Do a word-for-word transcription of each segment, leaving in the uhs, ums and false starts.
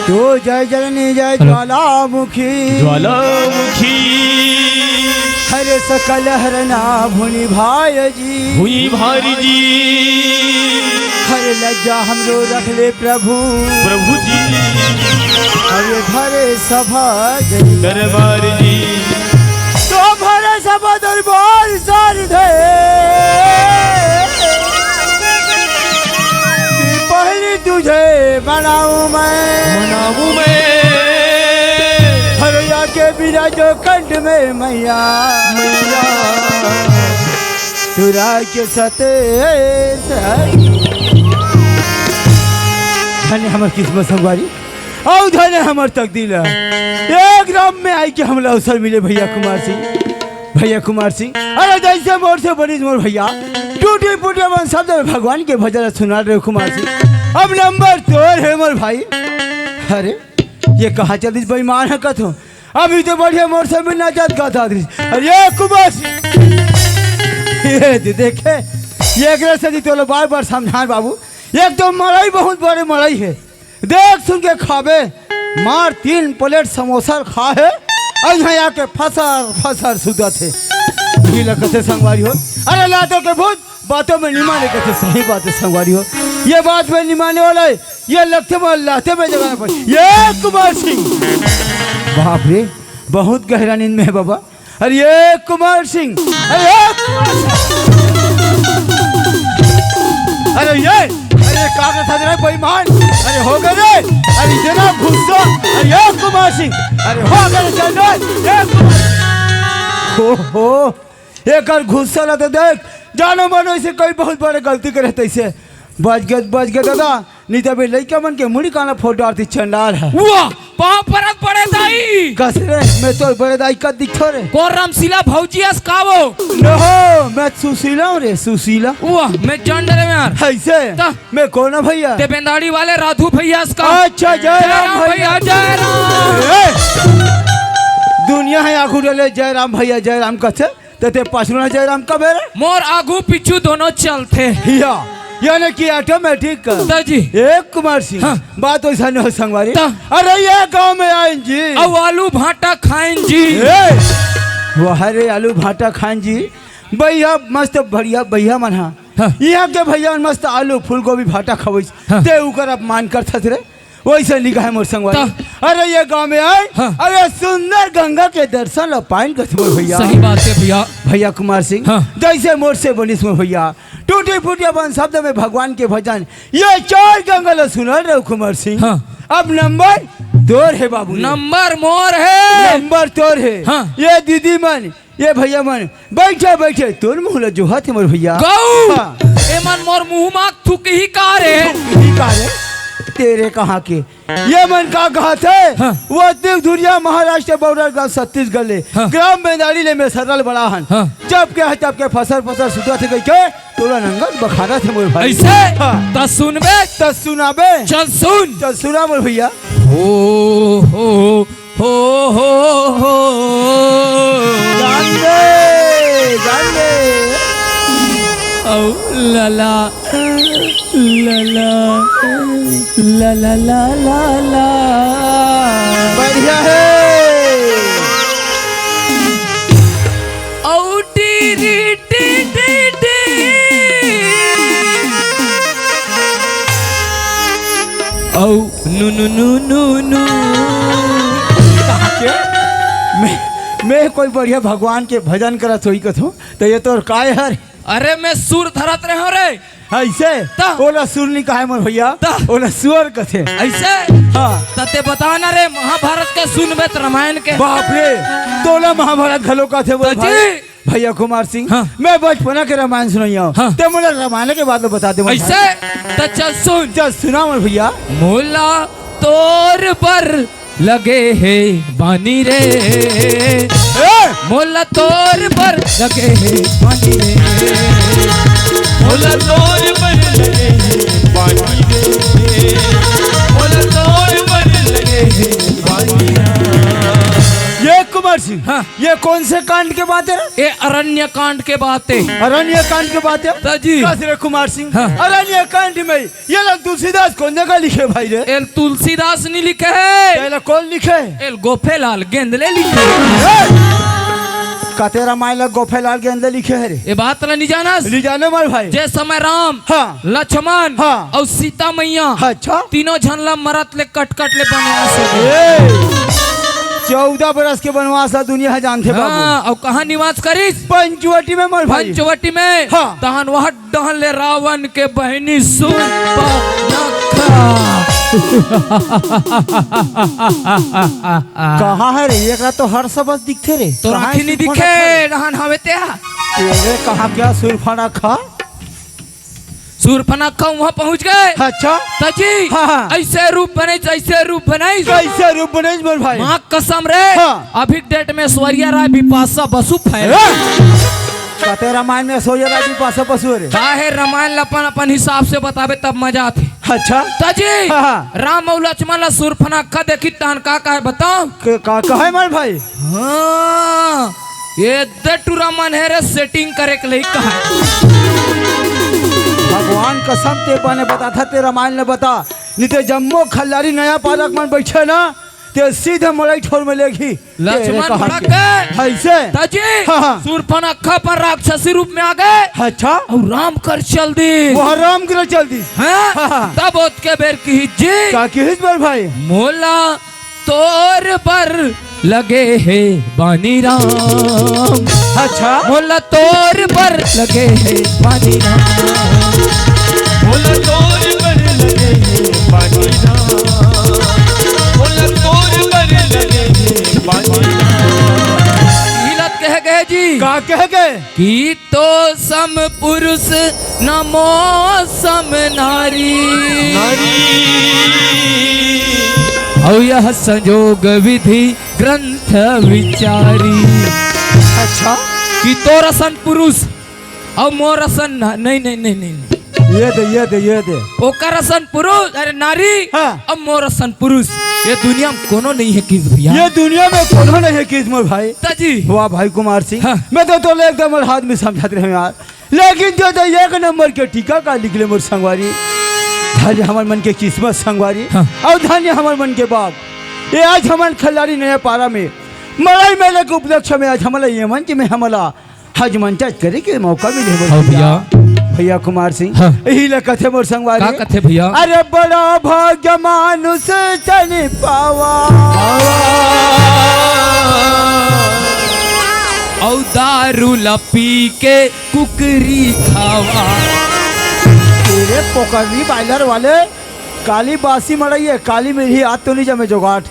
ओ जय जननी जय हेलो। ज्वालामुखी। ज्वालामुखी। हरे सकल हरना भुनि भाय जी। भुनि भारी जी। हरे लज्जा हमरो रख ले प्रभु। प्रभु जी। हरे भरे सभा जय दरबार जी। तो भरे सभा दरबार सार दे। कि पहली तुझे मनाऊं मैं। मनाऊं मैं। हरया के बिना जो कंठ में मैया। मैया। तुरा के सते। धन्य हमर किस्मत संगवारी। अउ धन्य हमर तकदीर। एक राम में आई के हमला अवसर मिले भैया कुमार सिंह। भैया कुमार सिंह, अरे जैसे मोर से बनिस मोर भैया, टूटी फूटी अपन शब्द में भगवान के भजन सुना रहे कुमार सिंह। अब नंबर तोर हे मोर भाई। अरे ये कहाँ चलिस बेईमान हे कथो। अभी तो बढ़िया मोर से मिलना चाहत गाता दिस। अरे ये कुमार सिंह, ये दे-, देखे, ये एकरे से जी तोला बार बार समझान बाबू, एक तो मड़ई बहुत बड़े मड़ई हे, देख सुन के खाबे, मार तीन प्लेट समोसा खा हे, अउ इहाँ आके फसर फसर सुतत हे। भीला कथे संगवारी हो, अरे लातो के भूत बातों में नहीं माने कथे, सही बात हे संगवारी हो, ये बात में नहीं माने वाला हे, ये लगथे में लाते में जगाना पड़े। ये कुमार सिंह, बाप रे, बहुत गहरा नींद में हे बाबा। अरे ये कुमार सिंह, अरे ये कुमार सिंह। अरे ये, अरे का करत हस रे बेईमान, अरे हो गे रे, अरे इतना गुस्सा, अरे ये कुमार सिंह, अरे हो गे रे चंडोल, ये कुमार सिंह। ओहो, एकर गुस्सा ला तो देख, जानो मानो इसे कोई बहुत बड़े गलती करे तइसे। बच गे, बच गे दादा, नहीं तो अभी लइका मन के मुड़ी काना फोड़ डारती चंडाल हे। वाह, पाँव परत बड़े दाई। कस रे, मैं तोर बड़े दाई कस दिखथों रे। कोन रामशीला भौजी अस का वो? नो, मैं सुशीला हूँ रे, सुशीला। वाह, मैं जान डरे में यार। अइसे? त? मैं कोन हूँ भैया? ते बेंदाड़ी वाले राधू भैया अस का? अच्छा, जय राम भैया। जय राम। ए, दुनिया हे आगू डले, जय राम भैया, जय राम कथे। त ते पछुना जय राम कबे रे? मोर आगू पीछू दोनों चलथे। या, यानी कि automatic। त जी। ए कुमार सिंह, हाँ। बात वइसा नहीं हो संगवारी। त? अरे ये गाँव में आइन जी। अउ आलू भाटा खाइन जी। ए, वाह रे आलू भाटा खाइन जी। भैया मस्त बढ़िया भैया मन हा। हाँ। इहाँ के भैया मन मस्त आलू फूलगोभी भाटा खवइस। हाँ। ते उकर अपमान करथस रे। वइसे नहीं कहे मोर संगवारी। त? अरे ये गाँव में आए, हाँ। अरे सुंदर गंगा के दर्शन ला पाइन कथे मोर भैया। सही बात हे भैया। भैया कुमार सिंह, हाँ। जइसे मोर से बनिस मोर भैया, टूटी फूटी अपन शब्द में भगवान के भजन, ये चार गंगा ला सुना रहे हो कुमार सिंह। हाँ। अब नंबर तोर हे बाबू रे। नंबर मोर हे। नंबर तोर हे। हाँ। ये दीदी मन, ये भैया मन, बइठे बइठे तोर मुँह ला जोहत हे मोर भैया। गऊ, हाँ। एमन मोर मुँह मा थूकही का रे? थूकही का रे? तेरे कहाँ के? ये मन का कहत हे? हाँ। वो दिल धुरिया महाराष्ट्र border का छत्तीसगढ़ ले, हाँ। ग्राम बेंदाड़ी ले मैं सरल बड़ा हन। हाँ। जब के हे तब के फसर फसर सुतत हे कहिके तोला नंगत बखारत हे मोर भाई। अइसे? हाँ। त सुनबे? त सुनाबे? चल सुन। चल सुना मोर भैया। हो, हो, हो, हो, हो। जान दे, जान दे। औ लला, लला, लला, लला, लला। बढ़िया हे। औ टी री टी टी टी। औ नु नु नु नु नु। कहाँ के? मैं, मैं कोई बढ़िया भगवान के भजन करत होही कथों, त ये तोर काय हर? अरे मैं सुर धरत रहे हँव रे। अइसे? त? ओला सुर नहीं कहे मोर भैया, त? ओला सुअर कथे। अइसे? हाँ। त ते बता ना रे, महाभारत के सुनबे त रामायण के। बाप रे, तोला महाभारत घलो कथे मोर त भाई। जी। भैया कुमार सिंह, हाँ। मैं बचपना के रामायण सुनइया हँव। हाँ। ते मोला रामायण के बात ल बता दे मोर भाई। अइसे? त चल सुन। चल सुना मोर भैया। मोला तोर बर लगे हे बानी रे। ए! मोला तोर बर लगे हे बानी रे। मोला तोर बर लगे हे बानी रे। मोला तोर बर लगे हे बानी रे। ये कुमार सिंह, हाँ। ये कौन से कांड के बात है रे? ये अरण्य कांड के बात है। अरण्य कांड के बात है? तो जी। कस रे कुमार सिंह, हाँ। अरण्य कांड में ये लोग तुलसीदास कौन जगह लिखे भाई रे? एल तुलसीदास नहीं लिखे है। एला कौन लिखे? एल गोफेलाल गेंदले लिखे है। ए! कते रामायण ला गोफेलाल गेंदले लिखे है रे? ये बात ला नहीं जानस? नहीं जाने मोर भाई। जे समय राम, हाँ। लक्ष्मण हाँ। और सीता मैया, अच्छा। तीनों झन ला मरत ले कटकट ले बनवास हो गे। ए! चौदह बरस के बनवास ला दुनिया ह जानथे बाबू। हाँ, और कहाँ निवास करिस? पंचवटी में मोर भाई। पंचवटी में। हाँ। तहन वह डहन ले रावण के बहिनी सूर्पनखा। कहाँ है रे? एकरा तो हर सबस दिखथे रे। तोर कहाँ है आँखी नहीं सूर्पनखा दिखे, रे? डहन हवे ते हा। तेरे कहाँ क्या सूर्पनखा? सूर्पनखा वहाँ पहुँच गे। अच्छा। त जी, हाँ, हाँ। ऐसे रूप बने, ऐसे रूप बने। कैसे रूप बने मोर भाई? माँ कसम रे, हाँ। अभी डेट में ऐश्वर्या राय बिपाशा बसु फैल। हाँ। कते रामायण में ऐश्वर्या राय बिपाशा बसु रे? काहे रामायण ल अपन, अपन हिसाब से बताबे तब मजा आथे। अच्छा। त जी, हाँ, हाँ। राम अउ लक्ष्मण ल सूर्पनखा देखी तहन का काहे बताओ? के, का कहे मोर भाई? हाँ, ये दे टूरा मन है रे, setting करे के लइका है। भगवान कसम ते बने बताथा, ते रामायण ल बता, नहीं ते जम्मो खल्लारी नया पालक मन बैठे ना, ते सीधे मड़ई ठोर में लेगी। लक्ष्मण तेरे कहा भड़क के गए। ऐसे? त जी, हाँ, हाँ। सूर्पनखा पर राक्षसी रूप में आ गे। अच्छा। और राम कर चल दी। वह राम कर चल दी। हाँ? हाँ, हाँ। तब ओतके बेर की जी। का किहिस मोर भाई? मोला तोर बर लगे हे बानी राम। अच्छा। मोला तोर बर लगे हे बानी राम। मोला तोर बर लगे हे बानी राम। मोला तोर बर लगे हे बानी राम। इही ल त कहे गे जी। का कहे गे? कि तो सम पुरुष न मो सम नारी। नारी। अउ यह संजोग विधि ग्रंथ विचारी। अच्छा। कि तोर असन पुरुष अउ मोर असन ना-, नहीं, नहीं, नहीं, नहीं। ये दे, ये दे, ये दे। ओकर असन पुरुष, अरे नारी, हाँ। अब मोर असन पुरुष, ये दुनिया में कोनो नहीं हे किस भैया। ये दुनिया में कोनो नहीं हे किस मोर भाई। त जी। वाह भाई कुमार सिंह, हाँ। मैं तो तोला एकदम हर हाथ में समझात रहे यार, लेकिन तो, तो एक नंबर के टीका का निकले मोर संगवारी। धन्य हमर मन के किस्मत संगवारी, हाँ। अउ धन्य हमर मन के बाप। ये आज हमन खल्लारी नया पारा में मड़ई मेला के उपलक्ष्य में आज हमला ये मंच में हमला हजमंचज करे के मौका मिले हे मोर हाँ भैया। भैया। भैया कुमार सिंह, हाँ। यही ल कथे मोर संगवारी। का कथे भैया? अरे बड़ा भाग्य मानुष तन पावा। अउ दारू ला पी के कुकरी खावा। तेरे पोकरी बायलर वाले, काली बासी मड़ई हे, काली मिलही, आज तो नहीं जमे जोगाट।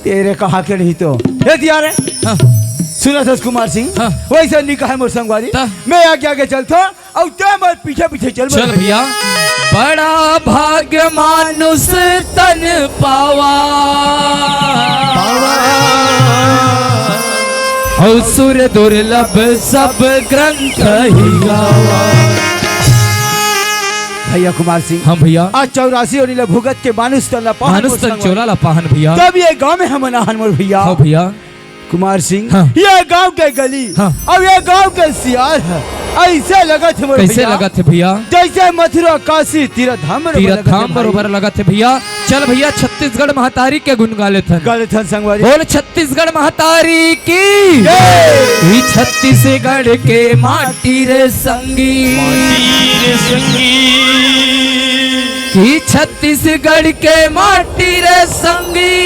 तेरे कहा के नहीं तो। ए दिया रे। हाँ। सुनत हस कुमार सिंह? हाँ। वैसे नहीं कहे मोर संगवारी। त? मैं आगे आगे चलथो, अउ ते मोर पीछे पीछे चल चल भैया। भैया। बड़ा भाग्य मानुष तन पावा। पावा। अउ सुर दुर्लभ सब ग्रंथ ही गावा। भैया कुमार सिंह। हाँ भैया। आज चौरासी योनि ला भुगत के मानुष तन ला पाहन मानुष मोर तन संगवारी। चोला ला पाहन भैया। तब ये गांव में हमन आहन मोर भैया। हाँ भैया। कुमार सिंह, हाँ। ये गांव के गली हाँ। अउ ये गांव के सियार ह, ऐसे लगत हे मोर कैसे भैया। लगत हे भैया? जैसे मथुरा काशी तीर्थ धाम बरोबर तीर्थ लगत हे धाम भाई। बरोबर लगत हे भैया। चल भैया, छत्तीसगढ़ महतारी के गुन गा लेथन। गा लेथन संगवारी। बोल छत्तीसगढ़ महतारी की। जय। ई छत्तीसगढ़ के माटी रे संगी। माटी रे संगी। कि छत्तीसगढ़ के माटी रे संगी,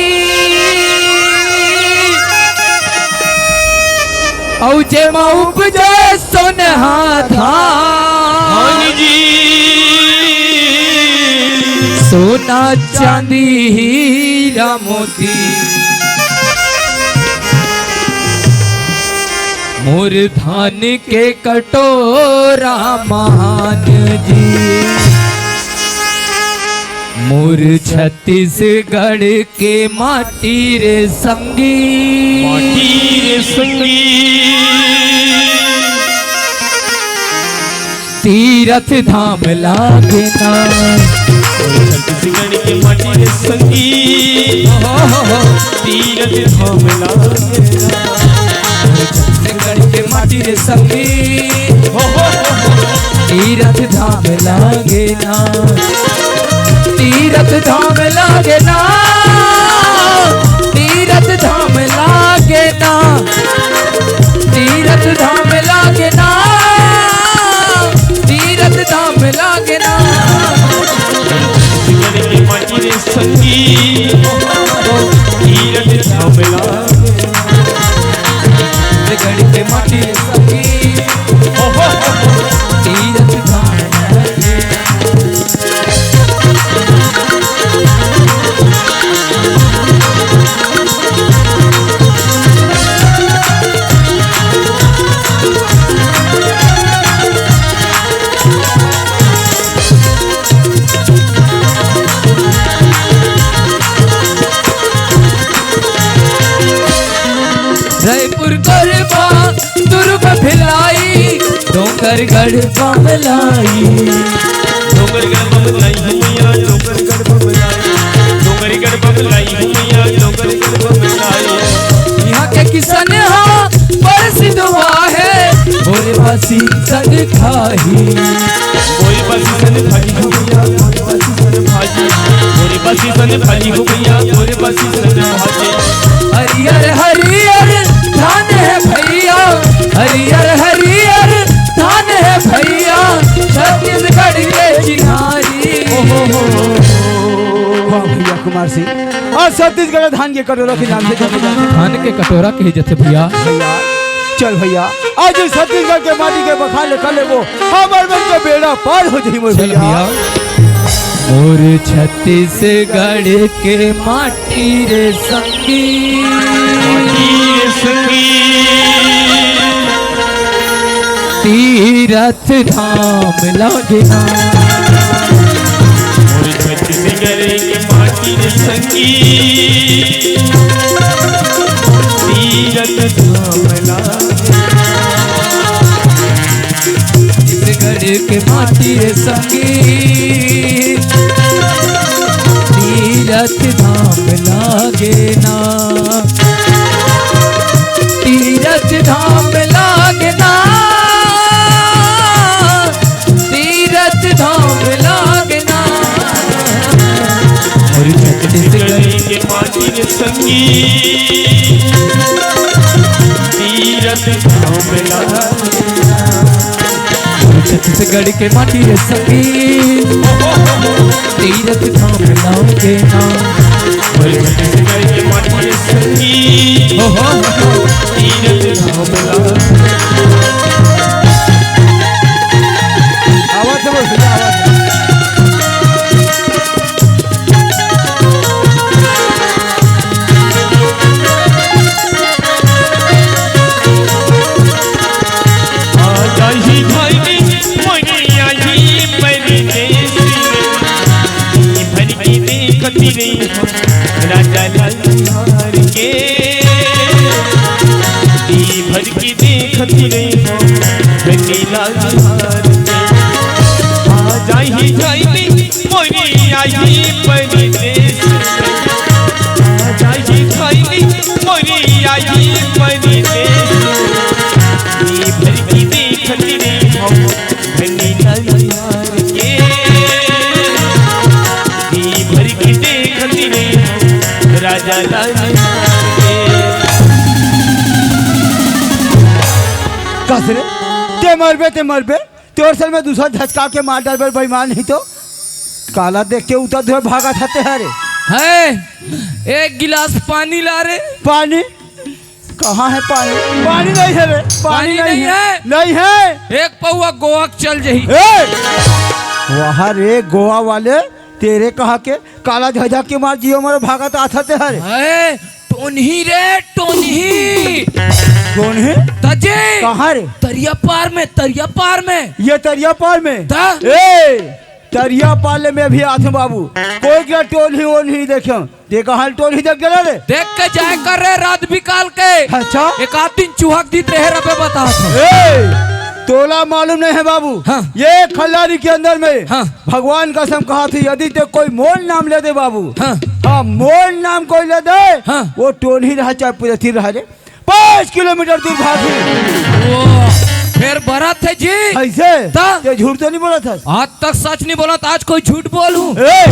अउ जेमा उपजे सोनहा धान। हाँ जी। सोना चांदी हीरा मोती, मोर धान के कटोरा मान जी, मोर छत्तीसगढ़ के माटी रे संगी। माटी रे संगी। तीरथ धाम लागे ना। मोर छत्तीसगढ़ के माटी रे संगी। हो, हो, हो। तीरथ धाम लागे ना। गढ़ के माटी रे संगी, हो, हो, हो, हो। तीरथ धाम लागे ना, तीरथ धाम लागे ना, तीरथ धाम लागे ना, तीरथ धाम लागे ना, तीरथ धाम लागे ना। गढ़ के माटी रे संगी, तीरथ धाम लागे। गढ़ के माटी रे संगी, तीरथ धाम लागे। रायपुर गढ़वा दुर्ग भिलाई, डोंगरगढ़ बमलाई। डोंगरगढ़ बमलाई हो भैया, डोंगरगढ़ बमलाई। डोंगरगढ़ बमलाई हो भैया, डोंगरगढ़ बमलाई। इहाँ के किसनहा बड़ सिधवा हे, बोरे बासी संग खाही। बोरे बासी संग खाही हो भैया, बोरे बासी संग खाही। बोरे बासी संग खाही हो भैया, बोरे बासी संग खाही। हरियर हरियर धान हे भैया, हरियर हरियर धान हे भैया, छत्तीसगढ़ के चिन्हारी। ओ हो हो हो। वाह भैया कुमार सिंह, आज छत्तीसगढ़ धान के कटोरा के नाम से जाने जाथे। धान के कटोरा कहे जाथे भैया। भैया, चल भैया, आज छत्तीसगढ़ के माटी के बखान ले कर लेबो, हमर मन के बेड़ा पार हो जाही मोर चल भैया। भैया। मोर छत्तीसगढ़ के माटी रे संगी, माटी रे संगी। तीरथ धाम लागे ना। मोर छत्तीसगढ़ के माटी रे संगी, तीरथ धाम लागे। छत्तीसगढ़ के माटी रे संगी, तीरथ धाम लागे ना। तीरथ धाम लागे ना, तीरथ धाम लागे ना। मोर छत्तीसगढ़ के माटी रे संगी, तीरथ धाम लागे ना। छत्तीसगढ़ के माटी रे संगी, तीरथ धाम लागे ना। छत्तीसगढ़ के माटी रे संगी, तीरथ धाम लागे। आवाज से बोल भैया, आवाज से। आ जाही भाई मोरी आही परदेसी, जी भर के देखत रही हम राजा लाल हार के, जी भर के देखत रही हम राजा लाल हार के। आ जाही भाई मोरी आही परदेस, आ जाही भाई मोरी आही परदेस। जी भर की देखत रे हम धनी नैहर के, जी भर की देखत रे हम राजा नैहर के। कस रे, ते मरबे, ते मरबे। तोर सल में दूसरा झटका के मार डालबे बेईमान नहीं तो। काला देख के उतर धोए भागत हते हरे। है, एक गिलास पानी ला रे। पानी? कहाँ है पानी? पानी नहीं है रे, पानी पानी नहीं नहीं है। है। नहीं है। एक पौवा गोवा के चल जही। ए! वहाँ रे गोवा वाले तेरे कहा के काला झझा के मार जियो मरो भागत आथते हरे। है, टोनही रे, टोनही। कौन है? तजे। कहाँ रे? तरिया पार में, तरिया पार में। ये तरिया पार में? ता? ए, तरिया पार ले मैं भी आथूं बाबू। कोई के टोनही ओनही देखे। ये कहाँ टोनही देख गेला रे? देख के जाए कर रे रात बिकाल के। अच्छा। एक आध दिन चुहक दी तेहर अबे बता। ए, तोला मालूम नहीं है बाबू। हाँ। ये खल्लारी के अंदर में हाँ। भगवान कसम कहा थी, यदि ते कोई मोर नाम ले दे बाबू, हाँ। हाँ, मोर नाम कोई ले दे, हाँ। वो टोनही रहा चाहे पुरथी रहा रे, पाँच किलोमीटर दूर भागी। वो फेर बरत हे जी। ऐसे? त? ये झूठ तो नहीं बोलत हस? आज तक सच नहीं बोलत, आज कोई झूठ बोलहूँ? ए,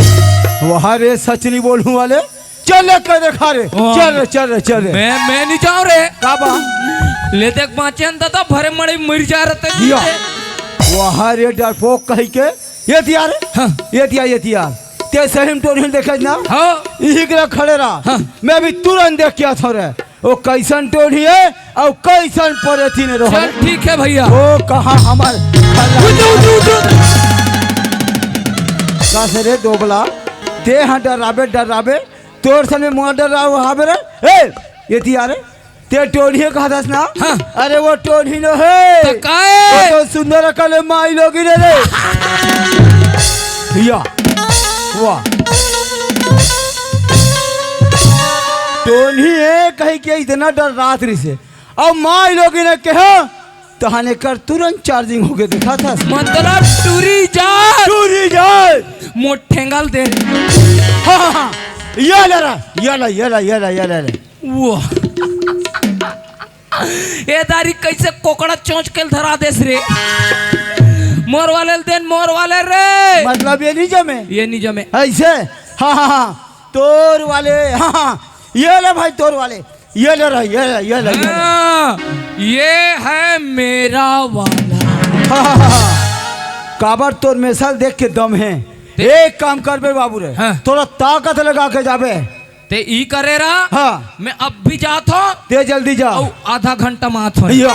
वहाँ रे सच नहीं बोलहूँ वाले। चल ले कर देखा रे। ओ। चल रे, चल रे, चल रे। मैं, मैं नहीं जाऊँ रे। का बा? ले देख बाँचे अंदर तो भरे मड़े मर जा रहते जी। या। वहाँ रे डरपोक कही के। ये दिया रे। हाँ। ये दिया, ये दिया। ते सही में टोरही ल देखे ना? हाँ। इही करा खड़े रहा। हाँ। मैं अभी तुरंत देख के आथों रे। वो कैसन टोरही हे अउ कैसन परेथी ने रहो। चल ठीक हे भैया। वो कहाँ हमर उठ, उठ, उठ, उठ। कस रे दोगला, ते हाँ डराबे, डराबे, तोर समे मोर डराव हाबे रे। ए, ये दिया रे। ते टोरही कहत हस ना? हाँ। अरे वो टोरही नो हे। त का हे? वो तो सुंदर अकल हे माईलोगिन रे। या। वाह। टोरही हे कही के इतना डरात रहिसे। अब माईलोगिन कहे, तहाने कर तुरंत charging होके देखा था। मतलब टूरी जाय। टूरी जाय। मोर ठेंगा ल दे। हाँ, हाँ, हाँ। ये ले रहा, ये ले, ये ले, ये ले, ये ले, ले। वो। ए दारी कैसे कोकड़ा चोंच के धरा देस रे। मोर वाले ल देन, मोर वाले रे। मतलब ये नहीं जमे? ये नहीं जमे। ऐसे? हाँ, हाँ, हाँ। तोर वाले, हाँ, हाँ। ये ले भाई तोर वाले। ये ले रहा, ये ले, ये ले, ये ले। हाँ, ये है मेरा वाला। हाँ, हाँ, हाँ, हाँ। काबर तोर मेसा ल देख के दम हे। ते- एक काम करबे बाबू रे। हाँ। थोड़ा ताकत लगा के जाबे। ते ई करे रहा, हाँ। मैं अब भी जात हों। ते जल्दी जा। अउ आधा घंटा में आत हों। या।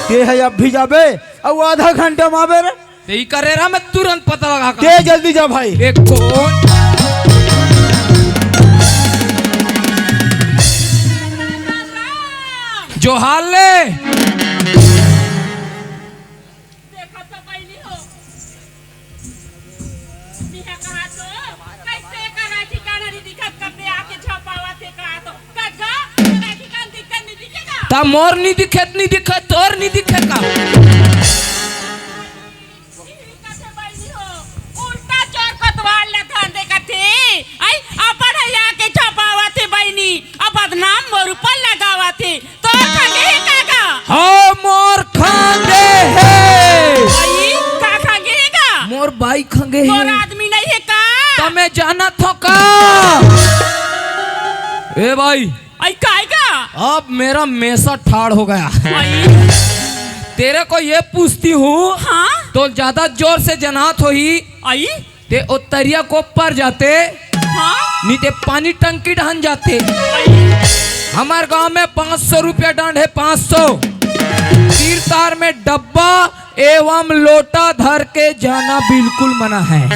ते हे अब भी जाबे, अउ आधा घंटा में आबे रे। ते ई करे रहा, मैं तुरंत पता लगा का। ते जल्दी जा भाई। एक कौन? जोहार ले। देखा तो पहली हो। बिहा कहा तो कैसे करा ठिकाना नहीं दिखत, कब दे आके झपावा थे कहा तो। कद गा, करा ठिकाना दिखत नहीं दिखेगा। ता मोर नहीं दिखत, नहीं दिखत, तोर नहीं दिखेगा। कथे बहिनी हो, उल्टा चोर कोतवाल ल धन दे कथे। आई, अपन ह आके झपावत हे बहिनी, अब बदनाम मोर ऊपर लगावत हे। तोर खंगे हे का गा? हाँ, मोर खंगे हे। आई, का खंगे हे गा? मोर बाई खंगे हे। मोर आदमी नहीं हे का? त मैं जानत हों का? ए भाई, आई काय गा? अब मेरा मेसा ठाड़ हो गया। आई। तेरे को ये पूछती हूँ, हाँ? तो ज्यादा जोर से जनात होही, आई? ते ओ तरिया को पर जाते, हाँ? नी ते पानी टंकी ढान जाते। आई। हमार गांव में पाँच सौ रुपया दंड है, पाँच सौ। तीर तार में डब्बा एवं लोटा धर के जाना बिल्कुल मना है।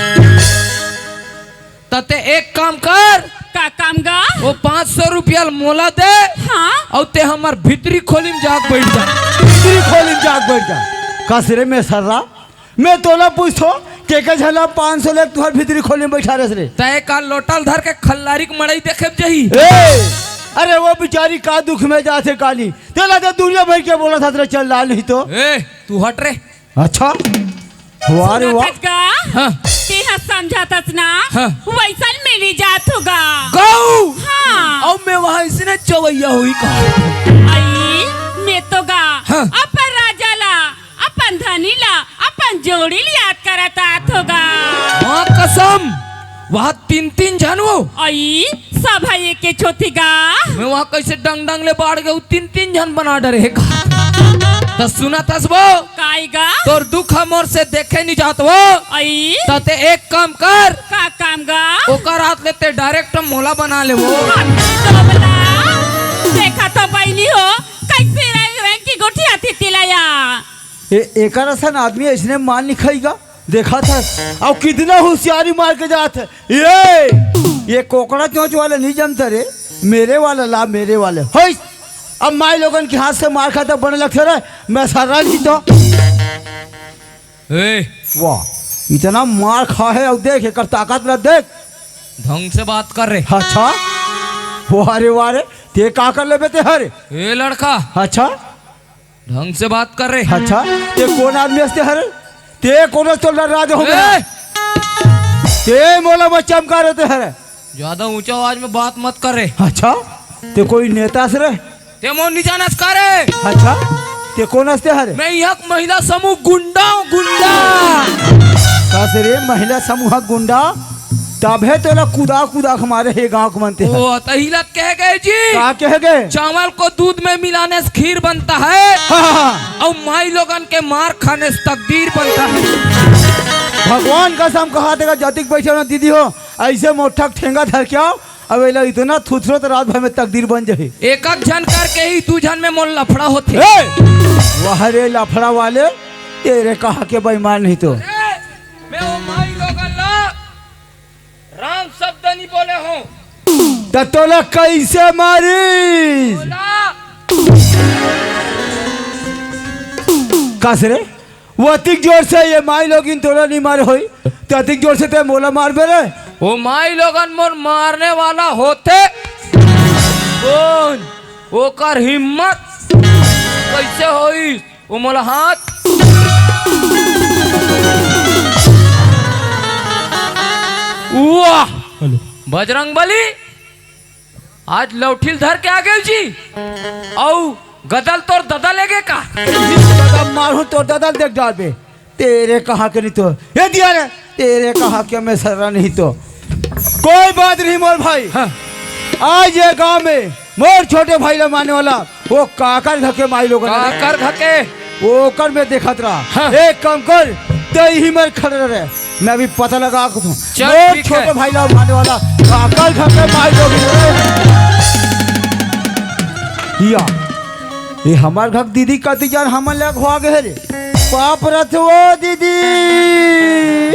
त ते एक काम कर, का काम गा? वो पाँच सौ रुपया ल मोला दे, हाँ? अउ ते हमर भीतरी खोली में जाके बैठ जा। भीतरी खोली में जाके बैठ जा। कस रे मेसर्रा, मैं तोला पूछथों, के के झन ला पाँच सौ लेके तुहर भीतरी खोली में बैठा रेहेस रे? तय का लोटा ल धर के खल्लारी के मड़ई देखे जाही? ए, अरे वो बिचारी का दुख में जाथे काली, तेला तो दुनिया भर के बोलत हस रे, चल लाल नहीं तो। ए, तू हट रे। अच्छा, वाह रे वाह। सुनत हस गा? हाँ। तेहा समझत हस ना? हाँ। वैसन मिली जात होगा। गऊ। हाँ। अउ मैं वहाँ इसने चवैया होही का? आई, मैं तो गा। हाँ। अपन राजा ला, अपन धनी ला, अपन जोड़ी ला याद करत आत होगा। माँ कसम, वहाँ तीन तीन झन वो। आई, सब ह एके छोथी गा। मैं वहाँ कैसे डंग डंग ले बाढ़ गए, तीन तीन झन बना डरे हे का? त सुनत हस वो? काय गा? तोर दुख ह मोर से देखे नहीं जात वो। आई। त ते एक काम कर। का काम गा? ओकर हाथ ले ते direct मोला बना ले वो। अभी तो बता। देखा तो बहिनी हो, कैसे रंग रंग की गोठी आती तिलाया। ए, एकर असन आदमी अइसने मार नहीं खाई गा। देखा था, अब कितना होशियारी मार के जात हे। ये, ये कोकड़ा चोंच वाले नहीं जमता रे। मेरे वाला ला, मेरे वाले। होइस, अब माईलोगन के हाथ से मार खाता बने लगथे रे। मेसर्रा जी तो। ए। वाह, इतना मार खा हे, अउ देख, एकर ताकत ला देख। ढंग से बात कर रे। अच्छा, वाह रे, वाह रे, ते का कर लेबे ते हरे? ए लड़का। अच्छा। ढंग से बात कर रे। अच्छा, ते कोन आदमी हस ते हरे? ते कोन हस तोला डरा देहूँ मैं? ए! ते मोला मत चमका रे ते हरे। ज्यादा ऊंचा आवाज में बात मत कर रे। अच्छा, ते कोई नेता हस रे? ते मोर नी जानस का रे? अच्छा, ते कोन हस ते हरे? मैं यहाँ के महिला समूह गुंडा हूँ, गुंडा। कस रे, महिला समूह गुंडा? तभे तोला कुदा कुदा के मारे हे गाँव के मन ते ह। ओ, तही ला कह गए जी। का कह गए? चावल को दूध में मिलाने से खीर बनता है। हाँ, हाँ, हाँ। और माई लोगन के मार खाने से तकदीर बनता है। भगवान कसम कहा तेगा, जतिक बैठे हो ना दीदी हो, ऐसे मोठा ठेंगा धर के आओ, अब एला इतना थुथरो त रात भर में तकदीर बन जाही। एक एक झन करके ही दू झन में मोर लफड़ा होथे। ए! वाह रे लफड़ा वाले, तेरे कहा के बेईमान नहीं तो। अरे, मैं वो माई लोगन ला राम शब्द नहीं बोले हूँ। त तोला कैसे मारी? बोला। कस रे? वो अतिक जोर से ये माई लोगिन तोला नहीं मारे होई, तो अतिक जोर से ते मोला मारबे रे। वो माई लोगन मोर मारने वाला होते। कौन? ओकर हिम्मत कैसे होई? वो मोला हाथ। वाह! हेलो। बजरंग बली, आज लौठिल धर के आ गए जी। अउ गदल तोर ददा लेगे का? ददा मारू तोर ददा देख डालबे। तेरे कहा के नहीं तो। ये दिया रे। तेरे कहा के मैं सर्रा नहीं तो। कोई बात नहीं मोर भाई। हाँ। आज ये गांव में मोर छोटे भाई ला मारने वाला वो काकर घर के माई लोगन रे। काकर घर के? ओकर में देखत रहा। हाँ। एक काम कर, तै ही मेर खड़े रहे, मैं अभी पता लगा के तू चल, मोर ठीक छोटे है। भाई ला मारने वाला काकर घर के माई लोगन रे। या, ये हमार घर दीदी कति जान हमन ला घुआ गए रे। पाप रथ वो दीदी।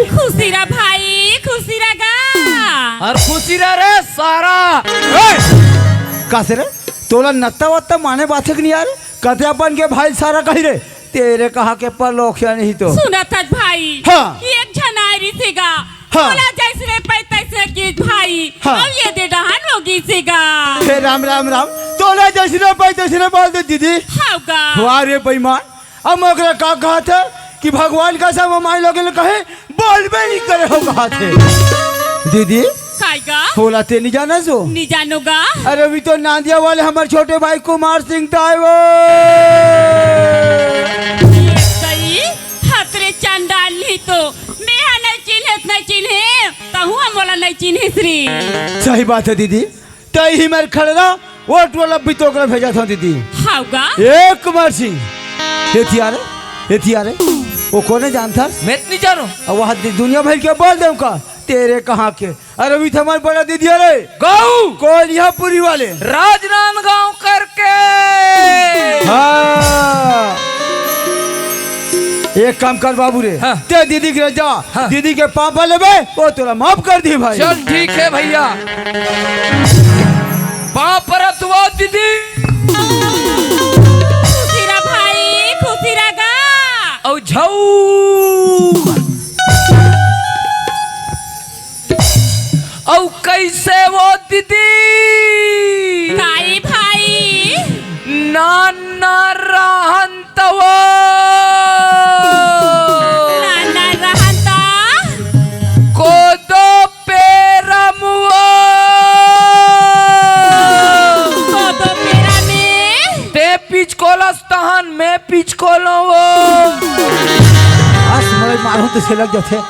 खुशी रह भाई, खुशी रह गा। और खुशी रह रे सारा। ए! का से रे? तोला नत्ता वत्ता माने बाथे के नहीं यार? कते अपन के भाई सारा कही रे? तेरे कहा के परलोखिया नहीं तो। सुनत हस भाई, हाँ। एक झन आय रिहिस गा। हाँ। तोला जैसने पाई तैसने किहिस भाई। हाँ। अब ये दे डहान हो गिस गा। हे राम, राम, राम। तोला जैसने पाई तैसने बोल दे दीदी। हाँ गा। वाह रे बेईमान। अब मैं ओकरा का कहत हे कि भगवान कसम माई लोगन कहे, बोलबे नहीं करे हो कहत हे। दीदी, काय गा? होला ते नहीं जाना सो? नहीं जानो गा। अरे, अभी तो नांदिया वाले हमारे छोटे भाई कुमार सिंह ताए वो। ये गई, हतरे चंडाल नहीं तो, मैं हा नहीं चिन्हे, नहीं चिन्हे, तहु हम बोला नहीं चिन्हे श्री। सही बात है दीदी, तै ही मेर खड़े रहा, वो टोला भी तो ओकरा भेजा था दीदी। हाँ गा। एक कुमार सिंह, एती आ रे, एती आ रे, वो कोने जानता? मैं तो नहीं जानू। अब वहाँ दि-, दुनिया भर के बोल दे उनका, तेरे कहाँ के? अरे, अभी तो हमारे बड़ा दीदी, अरे। गऊ। कोलियापुरी वाले। राजनांदगांव करके। हाँ। एक काम कर बाबू रे। हाँ। ते दीदी के जा। हाँ। दीदी के पापा लेबे, वो तोला माफ कर दी भाई। चल ठीक है भैया। पाँव परत हुआ दीदी। खुशी रह भाई, खुशी रह गा। औ झऊ। अउ कइसे वो दीदी? काई भाई? नाना रहन त वो। नाना रहन त? कोदो पेरा म वो। कोदो पेरा में? ते पिचकोलस तहन मैं पिचकोलो वो। अस मरे मारो तो से लग जाथे।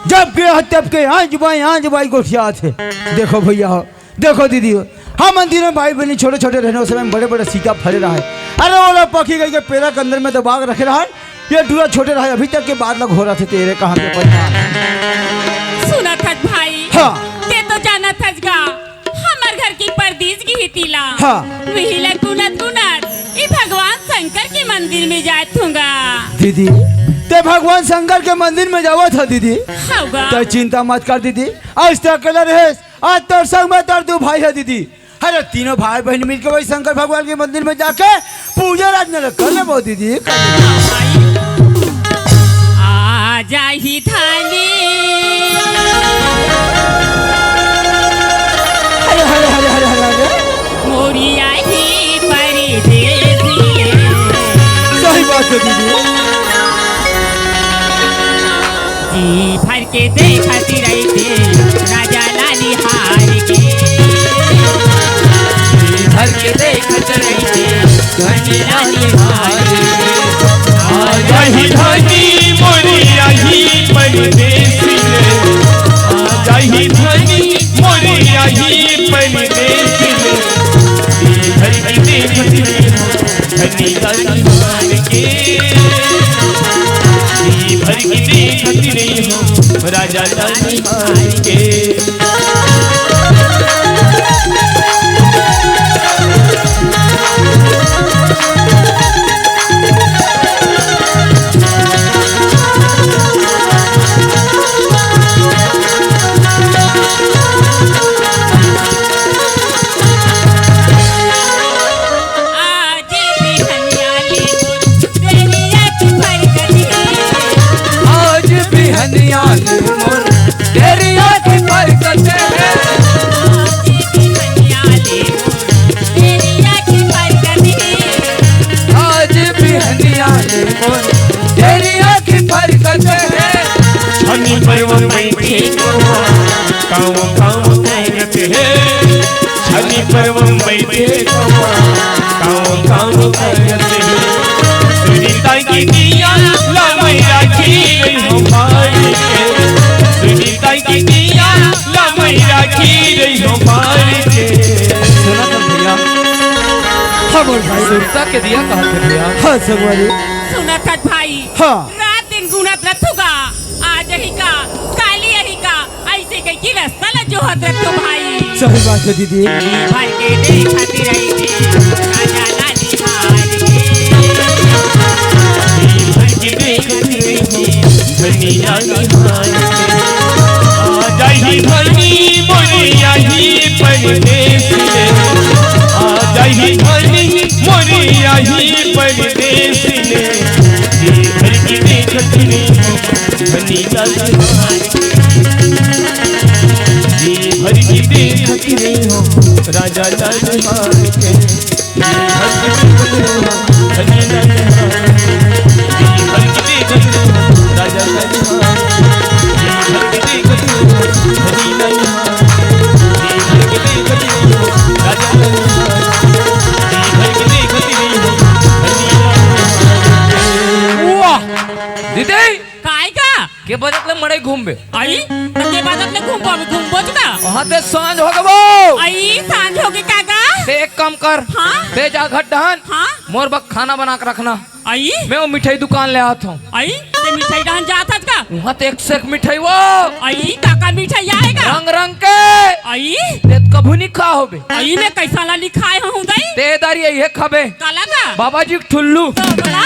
जब के हत्या के आंज बाई, आंज बाई गोठिया थे। देखो भैया हो, देखो दीदी हो, हम तीनों भाई बहन छोटे छोटे रहने उस समय बड़े बड़े सीता फरे रहा है। अरे ओला पखी गई के पेरा के अंदर में दबा के रखे रहा है। ये डूरा छोटे रहा है, अभी तक के बात लग हो रहा थे तेरे कहाँ पे पता। सुना था भाई। हाँ। ते तो जाना था गा, हमर घर की परदीस गिही तीला। हाँ। वही ला गुनत गुनत ई भगवान शंकर के मंदिर में जात हूँगा। दीदी, ते भगवान शंकर के मंदिर में जावा था दीदी। हौगा। ते चिंता मत कर दीदी, आज तक अकेला रहे, आज तोर संग में तोर दू भाई है दीदी। अरे तीनों भाई बहन मिलके वही शंकर भगवान के मंदिर में जाके पूजा आराधना ल कर लेबो दीदी, कर लेबो। आ जाही थाली। अरे, अरे, अरे, अरे, अरे, अरे। मोरी आही परदेसी। सही बात है दीदी। जी भर के देखत रहिथे राजा लाली हार के। जी भर के देखत रहिथे जलानी हार के। आज बिहनिया ले मोर देरिया के फरकत हे। आज बिहनिया ले मोर देरिया के फरकत हे। आज बिहनिया ले मोर देरिया के फरकत हे। आज बिहनिया ले मोर देरिया के फरकत हे। छनी पर्व बइठे काव काव करत हे। छनी पर्व बइठे काव काव करत हे। सुनीता के दिया ला मैया की रही हो बारी के। सुनीता के दिया ला मैया की रही हो बारी के। सुना था भैया। हाँ, मोर भाई। सुरता के दिया कहा थे भैया। हाँ, संगवारी। सुना था भाई। हाँ। रात दिन गुनत रथुगा, आज ही का, काली यही का, ऐसे कह के रस्ता ला जोहत रथो भाई। सही बात है दीदी। जी भर के देखत रही थी, राजा लाली हार के। जी भर के देखत रही थी, धनी लाली हार के। आ जाही धनी मोरी आही परदेस ले। आ जाही धनी मोरी आही परदेस ले। जी भर के देखत रही हूँ, धनी लाल हार के। जी भर के देखत रही हूँ, राजा लाल हार के। जी भर के देखत रही हूँ, धनी लाल हार के। जी भर के देखत रही हूँ, राजा लाल हार के। जी भर के देखत रही हूँ, धनी लाल हार के। जी भर के देखत रही हूँ, राजा लाल हार के। जी भर के देखत रही हूँ, धनी लाल हार के। वाह! दीदी! काय का? के बजत ले मड़ई घूमबे? आई? त के बजत ले घूमबो, अभी घूमबो च का? वहाँ ते सांझ हो गबो। आई, सांझ होगे का गा? ते एक काम कर। हाँ? ते जा घर डहन। हाँ? मोर बर खाना बना के रखना। आई? मैं वो मिठाई दुकान ले आत हूँ। आई? ते मिठाई डहन जात हस का? वहाँ ते एक से एक मिठाई वो। आई, का का मिठाई आय गा? रंग रंग के। आई? ते कभू नहीं खा होबे। आई, मैं कैसा ला नहीं खाए हूँ दाई? ते दारी यही है खाबे। काला का? बाबा जी के ठुल्लू। तो बड़ा?